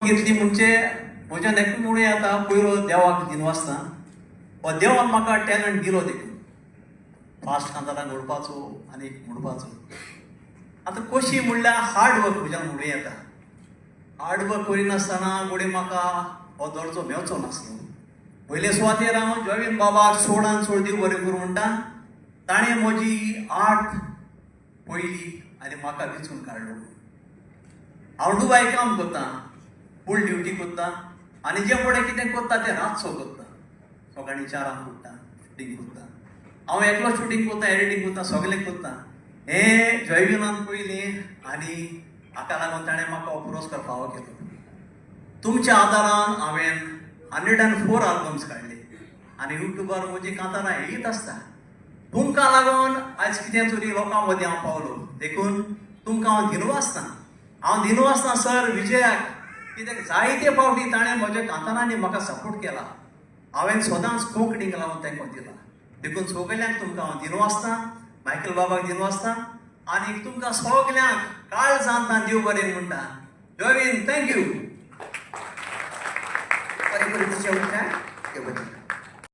घेतली म्हणजे म्हज्यान एकूच म्हणूं येता, पयलो देवाक दिनवासता हो देवान म्हाका टॅलंट दिलो देखून फास्ट कांतारां घोडपाचो आनी म्हणपाचो. आतां कशी म्हणल्यार हार्ड वर्क म्हज्यान म्हणूं येता. हार्ड वर्क करिनासतना घडये म्हाका हो दर्जो मेवचो नासलो. पयले सुवातेर हांव जॉवीन बाबाक चडान चड देव बरें करूं म्हणटा. ताणें म्हजी आर्ट पयली आनी म्हाका विचून काडलो. हांव दुबाय काम करता, फूल ड्युटी करता आनी जे फुडें कितें करता तें रातचो करता. सकाळीं 4 उठता, शुटींग करता. हांव एकलो शुटींग करता, एडिटींग करता, सगळें करता. हें जॉयविनान पयलें आनी हाका लागून ताणें म्हाका हो पुरस्कार फावो केलो. तुमच्या आदारान हांवें 104 आल्बम्स काडले आनी युट्यूबार म्हजी कांतारां येयत आसता. तुमकां लागून आयज कितें तरी लोकां मदीं हांव पावलो, देखून तुमकां हांव दिनवासता. हांव दिनवासता सर विजयाक, कित्याक जायते फावटी ताणें म्हज्या कांतारांनी म्हाका सपोर्ट केला. हांवें सदांच कोंकणीक लागून तेंको दिला, देखून सगल्यांक तुमकां हांव दिनवासता. मायकल बाबाक दिनवासता आनी तुमकां सगल्यांक काळजांत देव बरें म्हणटा. जॉयवीन, thank you.